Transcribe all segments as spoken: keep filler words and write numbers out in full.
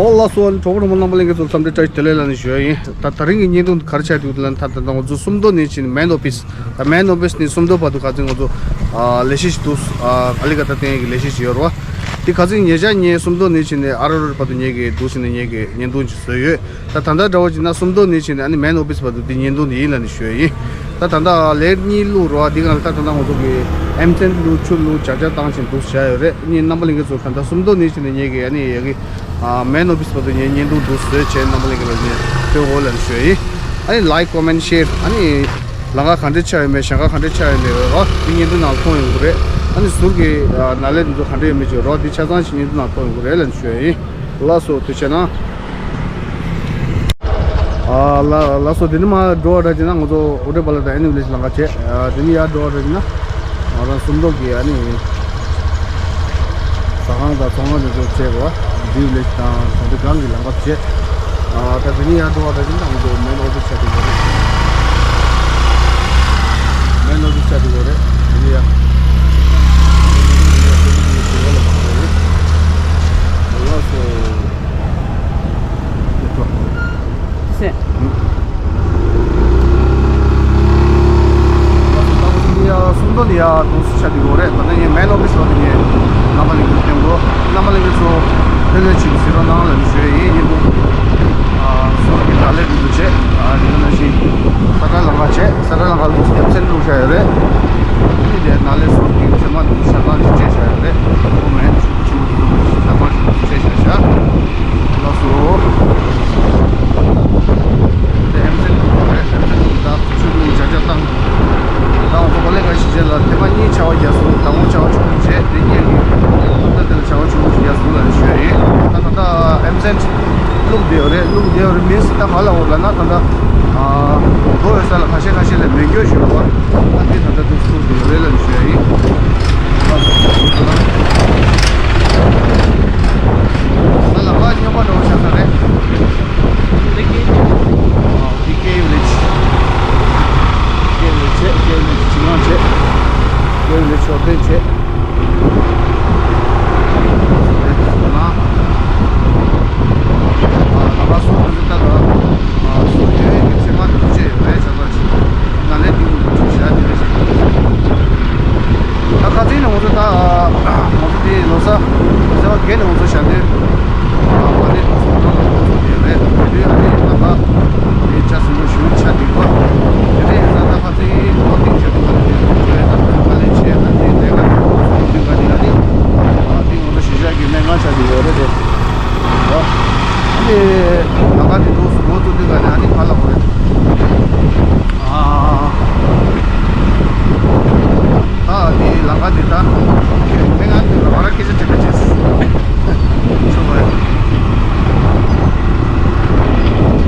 ཨོ་ལགས་སོ། གྲོགས་པོ་གྲོགས་མོ་རྣམ་པ་ལྷན་རྒྱས་ཚོ་འཚམས་འདྲི་བཀྲ་ཤིས་བདེ་ལེགས་ལབ་ནས་ཞུ་ཡ་ཡིན། ད་དེ་རིང་གི་བརྙན་ཐུང་ག་རེ་ཆགས་འདུག་ལབ་ན། ད་ད་ལྟ་ང་ཚོ་སུམ་མདོ་ནས་ཕྱིན་ནས་མེན་ཨོ་ཕི་སི། ད་མེན་ཨོ་ཕི་སི་ནས་སུམ་མདོ་བར་དུ་ཁ་སང་ང་ཚོ་ཨ་ལས་གཞི་ཞིག་འདུག་ཨ་ཨ་ལི་ཀ་ད་བསྟན་ཡས་ཀྱི་ལས་གཞི་ཞིག་ཡོད་རེད་བ། དེ་ཁ་སང་ཉེ་ཆར་ངས་སུམ་མདོ་ནས་ཕྱིན་ནས་ཨ་རོ་རོ་བར་དུ་ངེད་ཀྱིས་འདུག་ཟེར་ནས་ངེད་ཀྱིས་བརྙན་ཐུང་ཅིག་བཟོས་ཡོད། ད་ད་ལྟ་འདྲ་བོ་ཅིག་ན་སུམ་མདོ་ནས་ཕྱིན་ནས་ཨ་ནི་མེན་ཨོ་ཕི་སི་བར་དུ་དེ་བརྙན་ཐུང་དེ་ཡིན་ལབ་ནས་ཞུ་ཡ་ཡིན། ད་ད་ལྟ་ལེབ་གཉིས་བླུགས་རེད་བ། དེ་ག་ལ་ད་ད་ལྟ་ང་ཚོ་གི་ཨེམ་སན་བླུགས་ཆུ་བླུགས་ཇག་ཇག་བཏང་བཞིན་འདུག་བྱས་ཡོད་རེད། ཨ་ནི་རྣམ་པ་ལྷན་རྒྱས་ཚོ་ད་ལྟ་སུམ་མདོ་ནས་ཕྱིན་ནས་ངེད་ཀྱིས་ཨ་ནི་ཡ་གི་ཨ་མེན་ཨོ་ཕི་སི་བར་དུ་ངས་བརྙན་ཐུང་འདུག་བཟོས་བྱས་རྣམ་པ་ལྷན་རྒྱས་ལ་ངས་སྟོན་དགོས་ལབ་ནས་ཞུ་ཡ་ཡིན། ཨ་ནི་ལའིཀ་ཀོ་མེན་ཤེར། ཨ་ནི་ལམ་ཁ་ག་འདྲས་ཆགས་ཡོད་མེད་ཞེན་ཁ་ག་འདྲས་ཆགས་ཡོད་མེད་རེད་བ། དེ་བརྙན་ཐུང་ནང་ལ་མཐོང་ཡོང་གི་རེད། ཨ་ནི་ཟུར་གྱི་ཨ་ནཱ་ལེནྡྲ་ཚོ་ག་འདྲས་ཡོད་མེད་ཅིག་རོགས་འདི་ཆ་ཚང་ཞིག་བརྙན་ཐུང་ནང་མཐོང་ཡོང་གི་རེད་ལབ་ནས་ཞུ་ཡ་ཡིན། ལགས་སོ། ཐུགས་རྗེ་གནང་། ཨ་ལ་ལགས་སོ། དེ་ནས་མར་འགྲོ་བ་འདྲ་བྱས་ན་ང་ཚོ་ཨུ་ཏེ་པ་ལ་དང་ཨེན་ཝི་ལེ་ཇི་ལམ་ཁ་བྱས། ཨ་དེ་ནས་ཡར་འགྲོ་བ་འདྲ་བྱས་ན་ང་རང་སུམ་མདོ་གི་ཨ་ནི་ཟ་ཁང་དང་ཚོང་ཁང་དེ་ཚོ་བྱས་པ། ཨེན་ཝི་ལེ་ཇི་དང་གྲོང་སྡེ་སྒང་གི་ལམ་ཁ་བྱས། ཨ་ད་དེ་ནས་ཡར་འགྲོ་བ་འདྲ་བྱས་ན་ང་ཚོ་མེན་ཨོ་ཕི་སི་ཆགས་ཀྱི་ཡོད་རེད། མེན་ཨོ་ཕི་སི་ཆགས་ཀྱི་ཡོད་རེད། དེ་ནས་ཡར། ལགས་སོ། སེ། སུམ་མདོ་ནས་ཡར་འདུག་སེ་ཆགས་ཀྱི་ཡོད་རེད། ད་ལྟ་ངས་མེན་ཨོ་ཕི་སི་ལ་དེ་ངས་རྣམ་པ་ལྷན་རྒྱས་སྟོན་གོ། རྣམ་པ་ལྷན་རྒྱས་ཚོ་ཕན་ལས་ཆེ་གཟིགས་རོགས་གནང་ལབ་ནས་ཞུ་ཡ་ཡིན། ཉིན་དུ་ཟུར་གྱི་ནཱ་ལེནྡྲ་འདུག་བྱས། ཨ་དེ་ག་ནང་བཞིན་ས་ཁྲ་ལམ་ཁ་བྱས། ས་ཁྲ་ལམ་ཁ་འདུག་སེ་ཚན་བླུགས་བཞག་ཡོད་རེད། ཨ་ནི་དེ་ནཱ་ལེནྡྲ་ཟུར་གྱི་ཚན་མ་འདུག་སེ་ཆ་ཚང་ཅིག་བཅད་བཞག་ཡོད་རེད། ཨོ་མེན་ཆུ་ཆུ་མོ་འདུག་སེ་ཆ་ཚང་ཅིག་བཅད་བཞག་བཞག་ལགས་སོ། དེ་ཨེམ་སན་ལུག་རེད། ཨེམ་སན་ལུག་ད་ཆུ་ལུག་བྱ་བྱ་བཏང་། ད་ང་ཚོ་གོ་ལེ་ག་ཞིག་བྱས་ལ་ཐེངས་མ་གཉིས་བྱ་བ་རྒྱག་སོང་། དང་པོ་བྱ་བ་ཆུང་ཆུང་བྱས། དེ་གཉིས་ཀྱི་ད་ལྟ་དེ་ལ་བྱ་བ་ཆུང་ཆུང་ཞིག་རྒྱག་སོང་ལབ་ནས་ཞུ་ཡ་ཡིན། ད་ད་ལྟ་ཨེམ་སན་ལུག་བསྡད་ཡོད་རེད། ལུག་བསྡད་ཡོད་རེད་མིན་སི་ད་ག་ལ་འོ་ལབ་ན་ད་ལྟ་ཨ་མགོ་ཡོད་ས་ལ་ཁ་ཤས་ཁ་ཤས་ལ་མེ་སྒྱོགས་ཞུ་བ། ད་དེ་ད་ལྟ་དུ་ལུག་བསྡད་ཡོད་རེད་ལབ་ནས་ཞུ་ཡ་ཡིན། ད་ལ་ཁ་སྨྱོན་པ་འདྲ་བོ་ཆགས་ས་རེད། འདི་ཀེ་ཡུ་ལེ་ཆི། ཀེ་ཡུ་ལེ་ཆི། ཀེ་ཡུ་ལེ་ཆི་ཆིང་ངང་བྱས། ཀེ་ཡུ་ལེ་ཆི་ཨོ་ཏེན་བྱས། ཨ་ལ་ཁ་སོ་ཁོ་ཚོ་ད་ལ་སོ་ཡོད་ཀྱི་ཚེ་མ་འདུག་བྱས་ཡོད་རེད། ཆ་ཚང་ཞིག་ང་ལས་འདི་འདུག་བྱས་བྱས་དེ་རེད། ད་ཁ་སང་ནས་ང་ཚོ་ད་ང་ཚོ་དེ་ལོ་གསར་ཟེར་བ་བརྒྱད་ནས་ང་ཚོ་ཞལ་འདོན་མ་ཎི་འདུག་སེ་ཐོག་ལ་འདུག་སེ་དེ་རེད། དེ་དུས་ཨ་ནི་ནང་པ་དེ་ཆ་སྲིན་པོ་ཞུ་ཆ་འདུག་པ། དེ་རེད། ད་ད་ཁ་སང་ལོ་ཏིང་ཆ་འདུག་པ། དེ་དུས་ད་ཁ་ལས་བྱས་ད་དེ་ནས་ང་ཚོ་འདུག་ག་ནི་ཨ་ནི་དེ་ང་ཚོ་གཞིས་ཆགས་ཀྱི་སྨན་ཁང་ཆ་འདུག་ཡོད་རེད་དེ། ཨ་ནི་ལམ་ཁ་དེ་འདུག་སེ་འགོ་བཙུགས་དུས་ག་ནས་ཨ་ནི་ཕར་ལ་འོ་རེད། ཨ་ད་དེ་ལམ་ཁ་དེ་ད་མི་ང་དེ་ལ་བ་ར་སྐད་ཆ་དྲི་བ་བྱས་སོང་བ།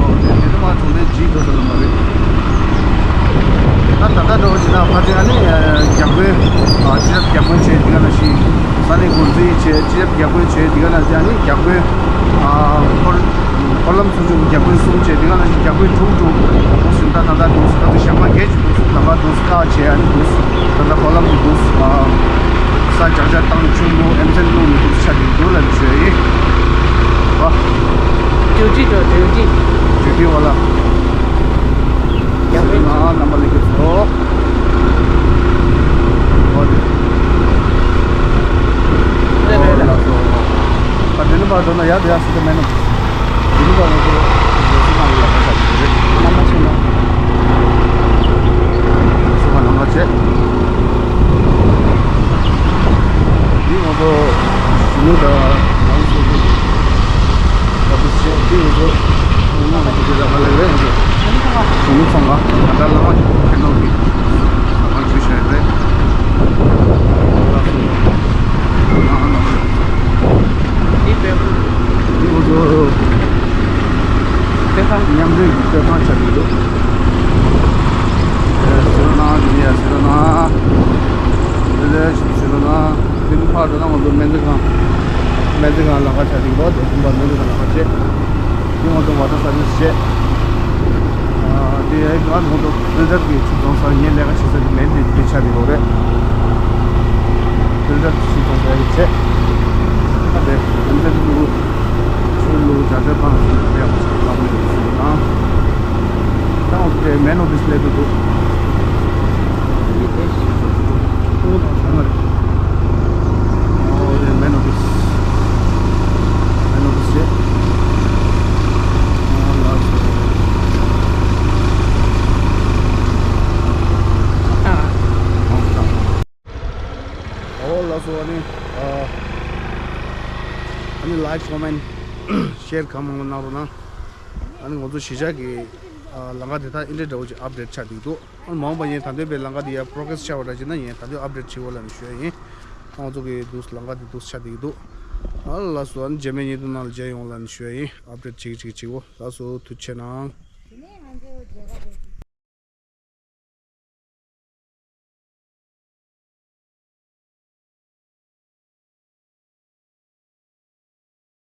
ཨོ་དེ་དེ་དུ་མ་གྲོང་ནས་ཇི་དུ་དུ་ལ་མ་རེད། ད་ད་ལྟ་འགྲོ་བ་ཅི་ན་ཕ་ཚན་ཨ་ནི་རྒྱ་དཔོན་ཨ་སྤྱི་ཁྱབ་རྒྱ་དཔོན་བྱས་དེ་ག་ནང་བཞིན་ས་གནས་འགོ་འཛིན་བྱས་སྤྱི་ཁྱབ་རྒྱ་དཔོན་བྱས་དེ་ག་ནང་བཞིན་ཨ་ནི་རྒྱ་དཔོན་ཨ་འཁོར་འཁོར་ལམ་ཚོགས་ཆུང་གི་རྒྱ་དཔོན་གསུམ་བྱས་དེ་ག་ནང་བཞིན་རྒྱ་དཔོན་དྲུག་དྲུག་འདུག་སེ་ད་ད་ལྟ་འདུག་སེ་ད་དུ་ཞག་མ་བརྒྱད་ཅིག་འདུག་སེ་ལམ་ཁ་འདུག་སེ་བཀག་བྱས་ཨ་ནི་འདུག་སེ་ད་ལྟ་འཁོར་ལམ་གྱི་འདུག་སེ་ཨ་ས་རྒྱག་རྒྱག་བཏང་ཆུང་མོ་ཨེམ་ཆན་བླུགས་ནས་འདུག་སེ་ཆ་དེ་འདུག་ལབ་ནས་ཞུ་ཡ་ཡིན། ཨ་ཌིའུ་ཊི་འགྲོ་ཌིའུ་ཊི། ཌིའུ་ཊི་བ་ལ། ཡག་པོ་ཡིན། རྣམ་པ་ལྷན་རྒྱས་ཚོ། ཨོ་དེ། རེད་རེད་རེད། ཨོ་ལགས་སོ། ད་དེ་ནས་ཕར་འགྲོ་ན་ཡར་དེ་ཡར་སི་ཏུ་མེད་ན། དེ་ནས་ཕར་ང་ཚོ་རྒྱལ་སྲིད་ཁང་ལ་ཡར་ཕར་ཆགས་ཀྱི་རེད། རྣམ་པ་ཆེན་པོ། རྒྱལ་སྲིད་ཁང་ལ་ཕར་ཆས། འདི་ང་ཚོ་གཞོན་ནུ་དང་ང་ཚོ་ཚོགས་པའི་ད་དུ་བྱས། འདི་ང་ཚོ་ང་ཚོ་དེ་ལ་ཧ་ལས་རེད། ང་ཚོ་གཞོན་ནུ་ཚང་མ་ད་ལྟ་བླ་མ་ཁྱེད་རང་གི་ཟ་ཁང་བྱས་བཞག་རེད། འདི་ང་ཚོ་དཔེ་ཁང་མཉམ་འབྲེལ་གྱི་དཔེ་ཁང་ཆགས་ཀྱི་འདུག་ཨེ་ཟེར་ན་འདི་ཡ་ཟེར་ན་དེ་ལས་ཟེར་ན། དེ་ནི་ཕར་འགྲོ་ན་ང་ཚོ་སྨན་རྩིས་ཁང་། སྨན་རྩིས་ཁང་ལམ་ཁ་ཆགས་ཀྱི་འདུག་དེ་ཐུམ་པ་སྨན་རྩིས་ཁང་ལམ་ཁ་བྱས། དེ་ང་ཚོ་ཝ་ཊར་སར་བི་སི་བྱས། ཨ་དེ་ཡ་ཡི་ང་ཚོ་ཕིལ་ཊར་གྱི་ཆུ་བཙོང་ས་ངའི་ལས་ཀ་བྱེད་ས་གི་མེན་དེ་དེ་ཆགས་ཀྱི་ཡོད་རེད། ཕིལ་ཊར་གྱི་ཆུ་བཙོང་ས་ཡ་གི་བྱས། ཨ་དེ་ཕིལ་ཊར་གྱི་ཆུ་བླུགས། རྒྱ་ཆེ་ཕང་ཞིག་ལས་ཡག་པོ་ཞིག་ལབ་ནས་ཡོད་ཟེར་ན། ད་འོ་དེ་མེན་ཨོ་ཕི་སི་སླེབས་འདུག་ཨོ་ལ་ཟེར་ན་རེད། ཨོ་དེ་མེན་ཨོ་ཕི་སི། མེན་ཨོ་ཕི་སི་རེད། ཨོ་ལ་ཟེར། ཨོ་ལ་ཟེར་ནི། ཨ་ནི་ལའིཀ་ཀོ་མེན་ཤེར་གང་མང་མང་གནང་རོགས་གནང་། ཨ་ནི་ང་ཚོ་གཞིས་ཆགས་ཀྱི་ཨ་ལམ་ཁ་དེ་དག་ཨིན་དྲ་འདྲ་བོ་ཅིག་ཨབ་ཌེཊ་ཆགས་བསྡད་འདུག་ཨ་ནི་མ་འོངས་པ་ཡིན་ད་འདོད་པའི་ལམ་ཁ་དེ་ཡར་པོ་རོ་གེ་རེ་སི་ཆགས་པ་འདྲ་བྱས་ན་ཡིན་ད་འདོད་ཨབ་ཌེཊ་བྱེད་འོ་ལབ་ནས་ཞུ་ཡ་ཡིན། ཨ་ང་ཚོ་གི་འདུག་ལམ་ཁ་དེ་འདུག་ཆགས་བསྡད་འདུག་ཨ་ལ་སོ་ཨ་ནི་རྗེས་མའི་ཉིན་དུ་ནང་ལ་མཇལ་ཡོང་ལབ་ནས་ཞུ་ཡ་ཡིན། ཨབ་ཌེཊ་བྱེད་ཀྱི་བྱེད་ཀྱི་བྱེད་འོ་ལ་སོ་ཐུགས་རྗེ་གནང་། དེ་ནས་ང་ཚོ་མཇལ་ཁ་དེ།